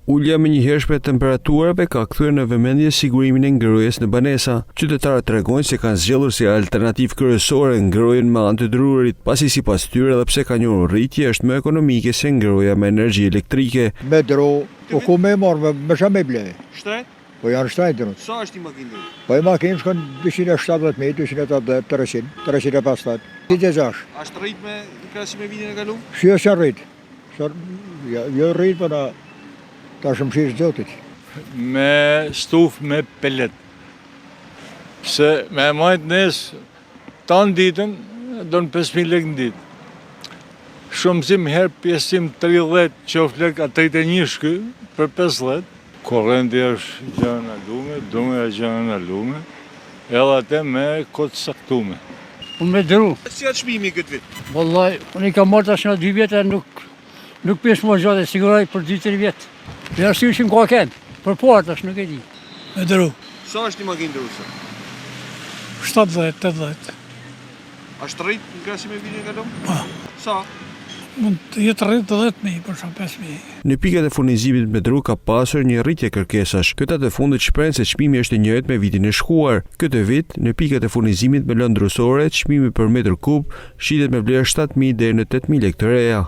Ulja e menjëhershme e temperaturave ka kthyer në vëmendje sigurimin e ngrohjes në banesa. Qytetarët tregojnë se kanë zgjedhur si alternativë kryesore ngrohjen me anë të drurit, pasi sipas tyre edhe pse ka njohur rritje është më ekonomike se ngrohja me energji elektrike. Me dru, po ku me marrë, me ça me ble? Shtrejt? Po janë shtrejt drutë. Sa është një makinë dru? Po një makinë shkon 270.000, 280, 300, 350. 26. A është rrit me krahasim me vitin e kaluar? Si është rrit? Jo, jo rrit, po na tash mëshirë Zotit. Me stufë me pelet. Se me e majtë ndezë tanë ditën, don 5.000 lek në ditë. Shumëzim herë pjesëtim 30 qoftë lek a 31 shky për 50. Korrenti është gjë e nalume, druni është gjë e nalume, edhe atë me kohë të caktume. Unë me dru. Si a çmimi këtë vit? Vallaj, unë i kam marrë tash në dy vjetë e nuk, nuk pjesh më gjatë, e siguroj për 2-3 vjetë. Dhe arsye që më ka kenë, për parë tash nuk e di. Me dru. Sa është një makinë dru sot? 70, 80. A është rrit në krahasim me vitin e kaluar? Po. Sa? Mund të jetë rrit 10.000, për shembull 5.000. Në pikat e furnizimit me dru ka pasur një rritje kërkesash. Këta të fundit shprehen se çmimi është i njëjtë me vitin e shkuar. Këtë vit, në pikat e furnizimit me lëndë drusore, çmimi për metër kub shitet me vlerë 7.000 deri në 8.000 lekë të reja.